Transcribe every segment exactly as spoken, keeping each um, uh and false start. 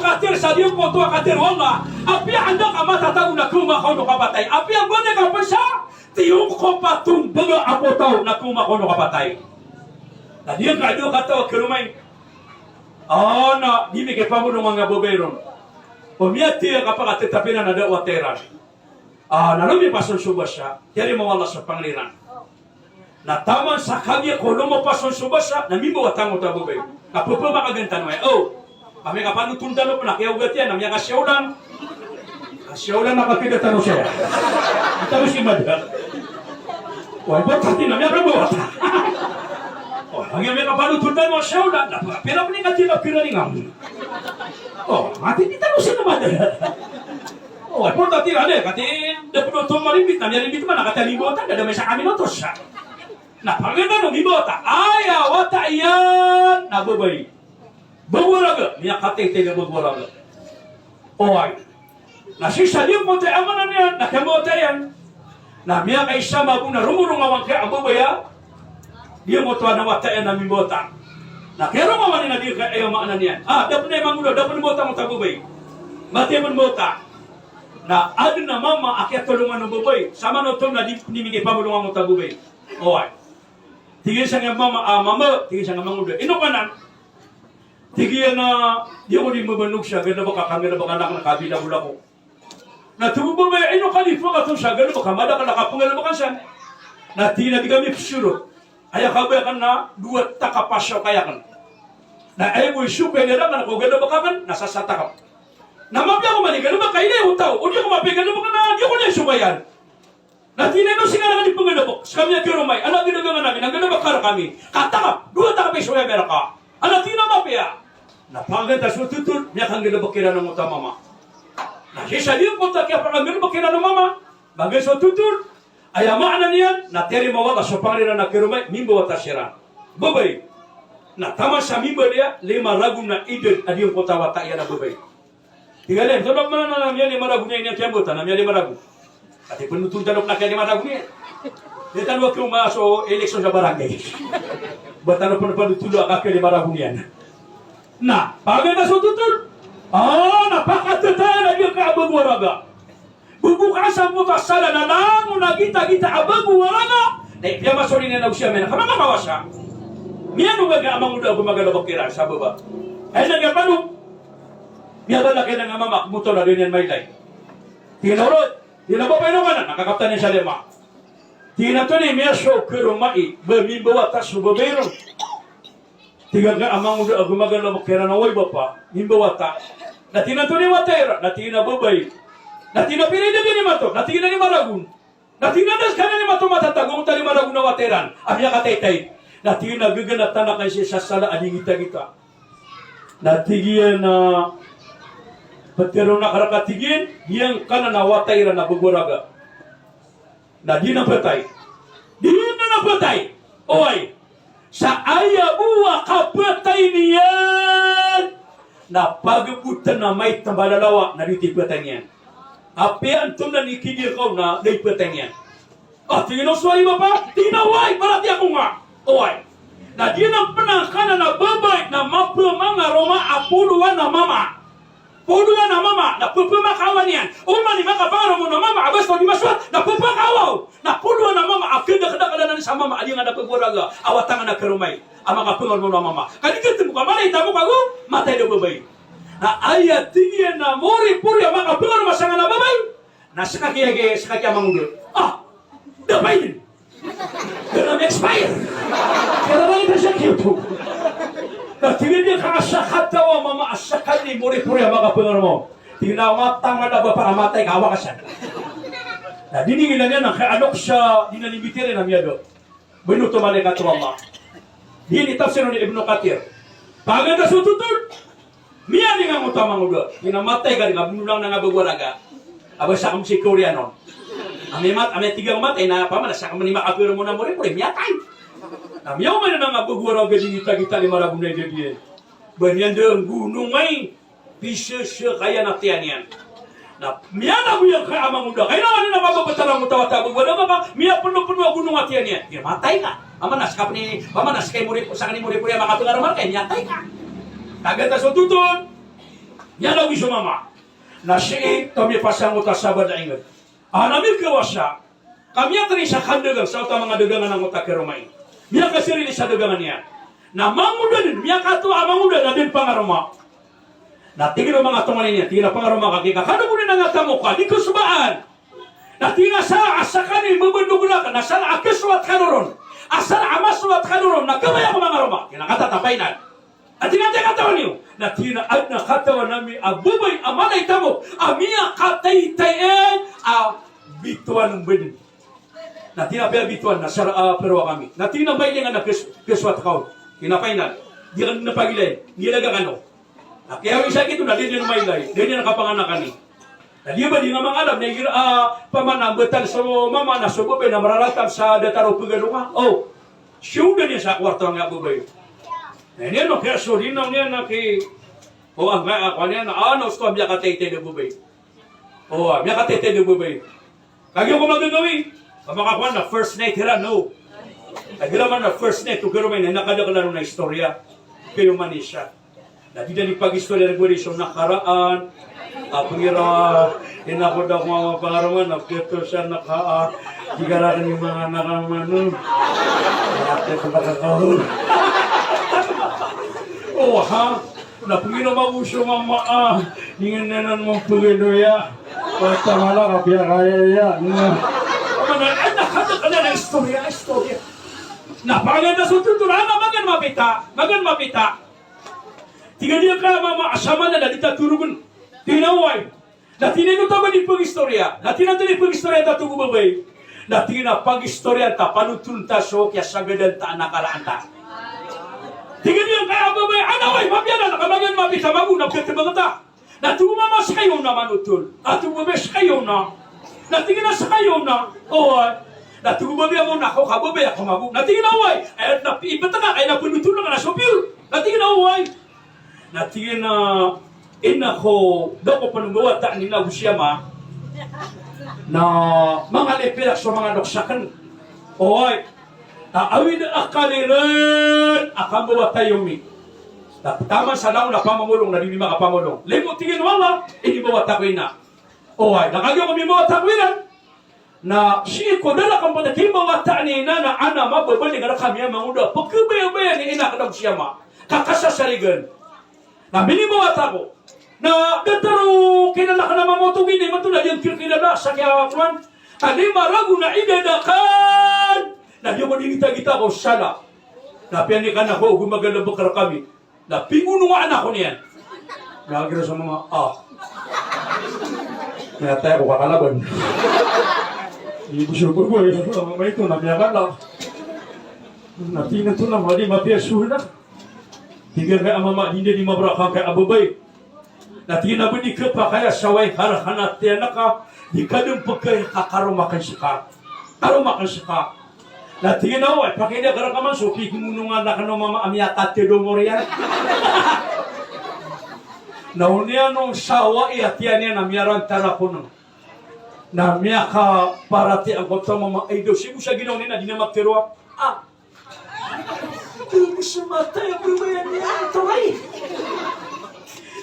Katharo sa giyangkoto a katharo o Allah, apiya anda ka matatago na khaoma ka on o kapatay. Apiya ba anda ka pasa, tiyo ko patombaga a potaw na khaoma ka on o kapatay. Na giyangkai a dowa kataw a karoma i, a, na di mikipambolong a babay ron. O miyathay a kapakatetapiran a da a wata iran. A, na lomipason so basa, tiyarima o Allah so pangni ran. Na taman sa kagiya ko lomipason so basa, na mimbawata angkoto a babay. Na pepemakagn tano aya, o, amay ka panoton tano pn a kiyaogat iyan, na miyakasiyaolan. Kasiyaolan na kapida tano saya. Di tano si mada. Oway, botati na miyakambawata. O, kagiya amay ka panoton tano a siyaolan, na pira pn i kati na pira ni ngam. O, mati di tano si mada. O, ipon tati, ade, kati, da pn oto marimbit, na miyarimbit man, na kati a mimbawata, da, da mesa kami notos, sa. Na, paganda no, mimbawata. Aya wata iyan, na babay. Bago a raga, miyakataytay a bago a raga. Oway. Na sii sa giyangkoto a maana niyan, na kiyambawata iyan. Na miyakaisa mambo na romorong a wangka a babay a giyangkoto a wata iyan a mimbawata. Na kiyaroma man iyan a di ka aya maana niyan. A, da pn aya mangolawla, da pn mbawata angkoto a babay. Mati a pn mbawata. Na adn a mama a kiyatolongan o babay. Sa manoto na di, di mikipambolong angkoto a babay. Oway. Tig iyan sangkai a mama, a, mama, tig iyan sangkai a mangolawla. Ino ka nan? Tig iyan a, di ako di mabanog sa galbk a kanggalbkan akn a kabilagolag ko. Na tig o babay a, ino ka di pkatoon sa galbk a madakl a kapnggalbkan san? Na tig iyan a di kami pzorot. Aya kabaya akn na dowa takap a sokay akn. Na aya bo i sokay iran akn ko galbk akn na sasa takap. Na mapiya ako man i galbk ka ilay o taw, o di ako mapiya i galbk na di ako na isokayan. Na tig iyan a ino sii ngka rakn di pnggalbk, ska miyakaroma i, ana gdgdgan ami, na galbk ka rkami. Ka takap, dowa takap i sokay ami rka. Ana tig iyan a mapiya. Na panggalbk a so thotol, miyakanggalbk iran angkoto a mama. Na sii sa giyangkoto a kiyapakanggalbk iran o mama, panggalbk a so thotol, aya maana niyan, na tiyarima o Allah so pangni ran a karoma i, mimbawata siran. Babay. Na taman sa mimbaloy a lima ragon a idad a giyangkoto a wata iyan a babay. Tig iyan, so ba maana na miyalima ragon iyan, iyan kiyambawata, na miyalima ragon. Ati pn oto tano pn a kiyalima ragon iyan. Di tano a khaoma so eleksyon sa barangay. Ba tano pn panoton a kiyalima ragon iyan. Na, paganda so thotol. A, na pakatatayan a giyangkai a bago a raga. Bobokasa angkoto a sala na langon a gitagita a bago a raga. Na ipiya masorina na osi a mena ka makakawasa. Miyanog angkai a mangolawla a gomagala bakira sa baba. Ay na gapano. Miyabalak iyan a mama, kmoto na di niyan mailay. Tig iyan a orot, tig iyan a babay, ino ka nan, na kakaptan iyan sa lima. Tig iyan a antonaa i miyasowa ko karoma i, ba mimbawata so babay ron. Tig angkai a mangolawla a gomagala bakira na oway bapa, mimbawata. Na tig iyan a antonaa i wata iran, na tig iyan a babay. Na tig iyan a pira i idad iyan imanto, na tig iyan a lima ragon. Na tig iyan a da skaniyan imanto matatago angkoto a lima ragon a wata iran a miyakataytay. Na tig iyan a gaganatan akn sii sa sala a di gitagita. Na tig iyan a ptharoon akn rka, tig iyan, giyangkanan a wata iran a bago a raga. Na di na phatay. Di na na phatay. Oway. Sa aya bo a kapatay niyan na pagabotn a maitmbala lawa na di ti phatay niyan. Apiya antonaa i kidiya ka on na di phatay niyan. A, tig iyan a so aya bapa, tig iyan a oway, paratiyaya ko nga. Oway. Na di na pn angkanan a babay na maphamangaroma a polowan a mama. Polowan a mama, na pphmakawan iyan. Oman i makapangaroma on a mama a basta o di masowat, na pphakawan. Na polowan a mama a kdakdakl anan sa mama a di nga na pagwaraga a wata nga na karoma i a makapangaroma on a mama. Ka di katmo ka malay tamok ago matay da babay. Na aya tig iyan a moripori a makapangaroma sangkanan a babay. Na ska kiya, ska kiya mangolawla. A, da ba ini? Da na expire. Kaya ba ini sa kiyo to? Na tig iyan a ka a sakataw a mama a sakali moripori a makapangaroma on. Tig iyan a matang na ba para matay ka a wakasan. Na di ni ngilan iyan a kaya alok sa di na nimbitirin a miyado. Binoto malaikat o Allah. Di ni tafsir ni Ibnu Kathir. Paganda so totol. Miyaning angkoto a mangolawla. Tig iyan a matay ka di nga binolang na nga bawaraga. A ba sakn si Korean on. Ami mat, ami tig iyan a matay na pamana sakn ni makapangaroma on a moripori, miyatay. Na miyaoma na nga bawaraga di ngitagita lima ragon a idad iyan. Ba niyan da nggonong ay. Pisasakay iyan a tiyan iyan. Na miyanago iyan ka a mangolawla. Kailangan iyan a mababataran o taw a taw a bawaraga ka, miyapnopno a gonong a tiyan iyan. Di matay ka. Pamana ska pn i, pamana ska i mori, sakn i moripori a makapangaroma rka, miyatay ka. Tagan ta so totol. Miyalagoy so mama. Na sii, ka miyapasang o ta sa bada ingd. A, na mikawasa. Ka miyakri sa kandagang, sa oto a manga dagangan angkoto a karoma i. Miyakasarili sa dagangan iyan. Na mangoda dn, miyakatoa a mangoda na da dn pangaroma. Na tig iyan o manga tonganay niyan, tig iyan a pangaroma ka, kikakano ko dn a nga tamok ka, di ko sbaan. Na tig iyan a sala a sakani mbabandog rakn, na sala a kasowat kano ron. A sala a masowat kano ron, na kabaya ko mangaroma. Tig iyan a katatap a inan. Na tig iyan a aya katawan iyo. Na tig iyan a adn a katawan ami a babay a mala i tamok a miyakataytay a bitowan o badn. Na tig iyan a apiya bitowan na sala a paro kami. Na tig iyan a mailing anan a kas-, kasowat ka on. Tig iyan a painan. Di ka dn pagilay. Di laga kano. Na kiyawisan kito na di niyan mailay. Di niyan kapanganakan i. Na di ba di nga mangalap na igira, ah, pamanambatan so mama na so babay na mararatan sa datar o pagaloka. Oh. Siyoda niyan sa kwarto angkaya babay. Na iniyan o kiyasolinang niyan na ki, o angkaya, ako niyan, a, na osto a miyakataytay a babay. O, a, miyakataytay a babay. Kagiya ko magagawii, ka makakowan na first night iran, no? Kagiya man na first night, o karoma iyan, na kadaklan on a istorya. Kayo man isa. Na di da niyan pagistorya na gori so nakaraan. Apiya igira, ina ko da ko mama pangaroma, na piyatosan na ka, ah, di ka rakn i manga anak a mano. Ate ko da ka ka. O, ha? Na pangino mabuso mama, ah, ingen nenan mo pagendo ya. Pata mala ka piya kaya ya. Na. Mana, ay, na, kada, kada na istorya, istorya. Na, pangenda so tutu, na, na, magan mapita, magan mapita. Tig iyan a kaya mama, a samanaya di ta torogen. Tig iyan a oway. Na tig iyan a ino ta ba di pagistorya. Na tig iyan a ino ta di pagistorya ta togo babay. Na tig iyan a pagistorya ta, panotol ta so kiyasagadan ta a nakaraan ta. Tig iyan a kaya babay, ana oway, mapiya na, na ka magan mapita, mago na piyatebang ta. Na togo mama, sekayo na manotol. Na togo babay, sekayo na. Na tig iyan a sekayo na. Oway. Na togo babay a mona, ako ka babay, ako mago. Na tig iyan a oway. Ay, na ipeteka, ay na penotol na ka na so piyo. Na tig iyan a oway. Na tig iyan a, ina ko, da ko pen mbawataan ina go siyama. Na manga lipirak so manga dokes aken. Oway. Na awid a akal iran a kambawata iyo mi. Na taman sa langon a pamamolong na di mi makapamolong. Limo tig iyan o Allah, inimbawata ko ina. Oway, na kagiya ko mimbawata ko iran. Na sii ko da raken ped a kimbawataan i ina na ana mababalik a rek ami a mangoda. Pekabayabayaan i ina aken ago siyama. Ka kasasarigan. Na minimbawata ko. Na datar o kainan aken a mama oto gini, mato na di aken kirkilala sa kiyakowan. Ka lima ragon a idad aken. Na di ako di gitagita ko sala. Na piyanik aken ako, go magalebek rek ami. Na pingonongan ako niyan. Na gira sa mama, ah. Miyatay ako kakalaban. Ibo siya ko, boy. Mama ito na miyakala. Na tig iyan oto na madi mapiya so ina. Tig iyan a mama, di niyan di mabarakan kaya a babay. Na tig iyan a ba di kepakaya sa way karakan a tiyan ka, di ka den pekaya ka karoma aken seka. Karoma aken seka. Na tig iyan a, oway, pakay di a karakaman so kikimonongan aken o mama a miyakatedong oriyan. Na oniyan o sawa i a tiyan iyan a miyarantar ako no. Na miyakaparati angkoto a mama a idaw sii bo sa ginawa niyan a di niyan magteroa. Ah. Tig iyan a matay a babay a niyan, toray.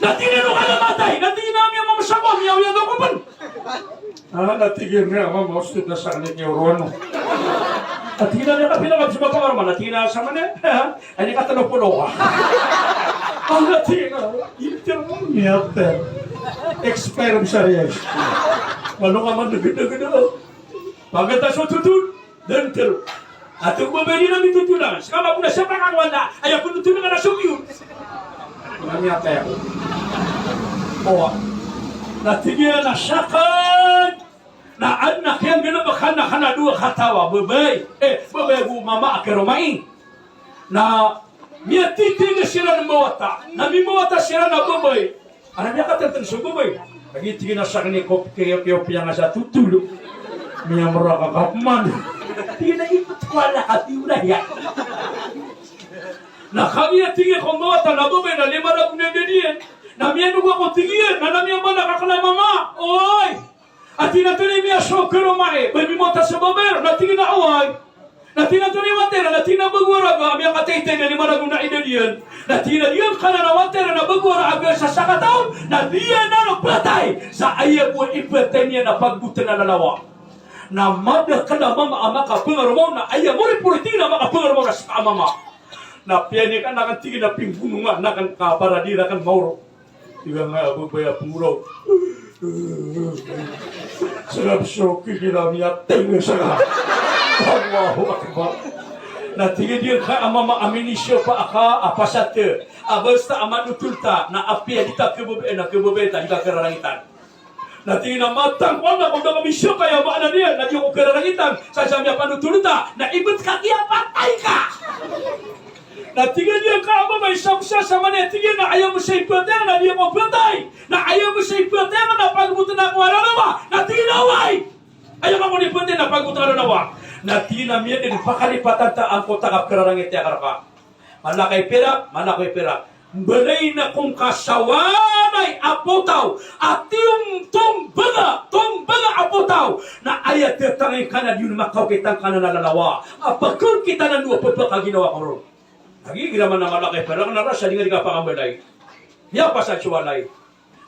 Na tig iyan a kala matay, na tig iyan a miyamamasa ko, miyaoyag ako pen. Ah, na tig iyan a mama, osto na sa kanya niya oroan o. Na tig iyan a kapila ka bisa mapangaroma, na tig iyan a sa mana, ha? Ay, ni katelo polo ka. Ah, na tig iyan a, internet. Expire bisa riyan. Walo ka man degedegede. Pagkatapos o tutun. Dn tero. Ato ko babay di na mitotolan. Seka mapona siyapa ka wala. Aya ko notol ka na so piyon. Na miyatay ako. Owa. Na tig iyan a saken. Na adn a kiyanggalebek aken a kena dowa kataw a babay. Eh, babay ago mama a karoma i. Na miyatitindg siran mbawata. Na mimbawata siran a babay. Ana miyakatenteng so babay. Lagid tig iyan a saken i ko piya, piya, piya nga sa tutol. Miyamera ka kapman. Tig iyan a ipet ko ala ka piya. Na kagiya tig iyan ko mbawata na babay na lima ragon a idad iyan. Na miyanogo ako tig iyan, na, na miyabalak aken a mama. Oy! A tig iyan a toni miyaso karoma i, ba mimbawata so babay ron, na tig iyan a oway. Na tig iyan a toni water, na tig iyan a bago a raga, a miyakataytay na lima ragon a idad iyan. Na tig iyan a giyangkanan a water, na bago a raga sa sakataw, Na di iyan a phatay sa aya bo i phatay niyan na pagbotan a lalawa. Na madakl a mama a makapangaroma on na aya moripori tig iyan a makapangaroma on na ska a mama. Na piyanik akn tig iyan a pimbono nga akn ka para di rakn maoro. Tig iyan a babay a pngoro. Sarap so kikila miyating sa ka. Allahu Akbar. Na tig iyan ka a mama a minisyo pa aka a pasat a basta a manotol ta na apiya di ta khababay na khababay ta di ka kararangitan. Na tig iyan a matang ko anak ko da kami siyakay a maana niyan na di ako kararangitan sa sa miyapanotol ta na ibt ka kiyapatay ka. Na tig iyan ka a mama isa ko sa sa mani tig iyan a aya bo sa ipatay na di ako patay. Na aya bo sa ipatay na pagbotan ako a lalawa. Na tig iyan a oway. Aya ka ko di pwede na pagbotan a lalawa. Na tig iyan a miyaden pakalipatan ta angkoto a kapkararangit iyan ka rka. Malakaw i pirak, malakaw i pirak. Mbalay na kon kasawanay a potaw a tiyong tombaga, tombaga a potaw. Na aya tiyatangay ka na di on makaokit angkanan a lalawa a pakaokitan a dowa pphakaginawa ko ron. Lagid igira man a malakaw i pirak na rasa di nga di kapakambalay. Miyapasad so walay.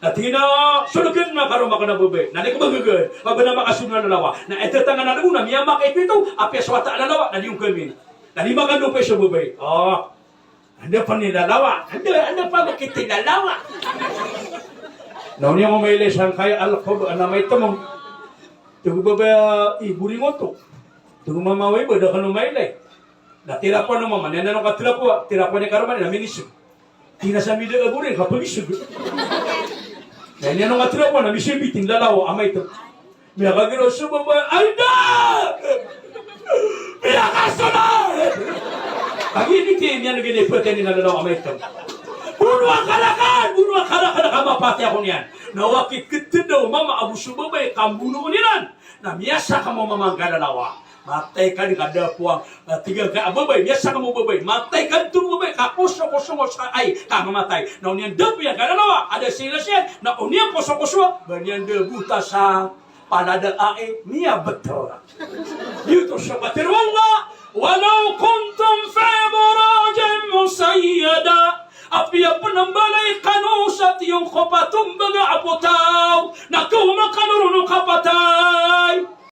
Na tig iyan a solkn na karoma akn a babay. Na di ko ba gagawii. Ba ba na makasold a lalawa. Na aya tiyatangay a dowa na miyamakaito ito. Apiya so wata a lalawa na di on kamin. Na di makandopay so babay. Ah. Anda pn i lalawa? Anda, anda pn makita i lalawa? Na on iyan ko mailay sangkaya alkob a na maitom. Tig o babay a i boring oto. Tig o mama a oway ba da kano mailay. Na tirapoan o mama niyan a ino katirapoan, tirapoan iyan karoma niyan a minisog. Tig iyan a sa mida a boring ka pagisog. Na ino katirapoan a misimbi tig iyan a lalawa a maitom. Miyakagiraw so babay, ay da! Miyakasold! Kagiya di tig iyan a gini phatay niyan a lalawa a maitom. Bonoa ka raken, bonoa ka raken ka mapatay ako niyan. Na o aki ktda o mama ago so babay ka mbonoon iran. Na miyasakm o mama angkai a lalawa. Matay ka di ka da poang, ah, tig angkai a babay, miyasakm o babay. Matay ka di tig o babay, ka kosokoso ska ai, ka mamatay. Na on iyan da poang angkai a lalawa, a da sii na siyan, na on iyan kosokoso, ba niyan da bota sa palad a ai, miyabtr. Giyoto so katharo o Allah, walaw kuntum fi burujin mushayyada. Apiya pn a mbalay kano sa tiyong kopatombaga a potaw, na kaoma kano ron o kapatay.